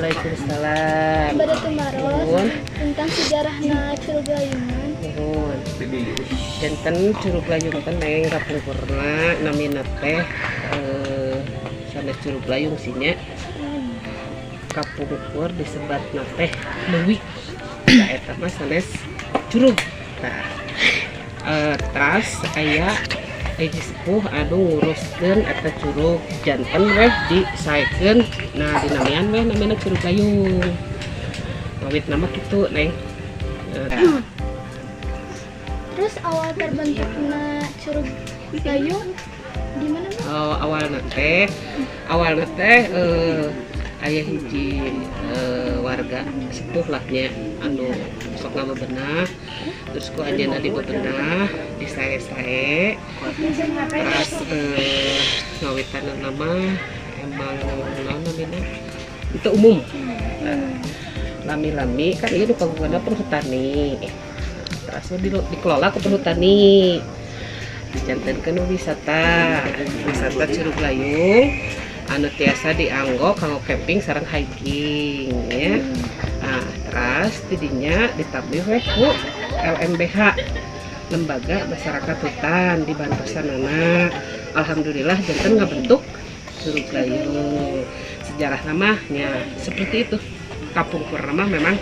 Waalaikumsalam. Bade tumaros Nuhun. Tentang sejarahna Curug Layungan. Nuhun. Janten Curug Layung teh, Neng, kapungkurna namina teh sanes Curug Layung sih nya. Kapungkur disebatna teh leuwih. Nah, eta mah sanes curug. Nah, tas aya hiji sepuh anu nguruskeun eta curug, janten weh disaekeun, nah, dinamian weh namina Curug Layung. Kawit nama kitu, Neng. Nah, Terus awal terbentukna Curug Layung di mana, Bu? Oh, awalna teh aya hiji warga sepuh lah nya anu sok ngabebenah, terus ku anjeunna dibebenah, disae-sae, terus ngawitan nama emang naon namina itu umum. Nah, lami-lami kan ieu nu kagunganna Perhutani, terus dikelola ke Perhutani, dijantenkeun wisata wisata Curug Layung anu tiasa dianggo kanggo camping sareng hiking ya. Nah, terus tidinya ditambih weh ku LMBH, Lembaga Masyarakat Hutan, dibantosanana, alhamdulillah janten ngabentuk Curug Layung. Sejarah namanya seperti itu. Kapungkur mah memang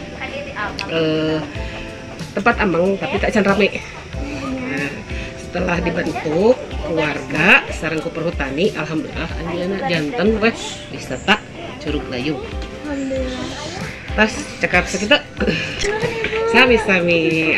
tempat ameng, tapi tak can rame. Nah, setelah dibentuk keluarga sareng ku Perhutani, alhamdulillah anjeunna janten weh wisata Curug Layung. Alhamdulillah. Tas cekap sakitu. Sami-sami.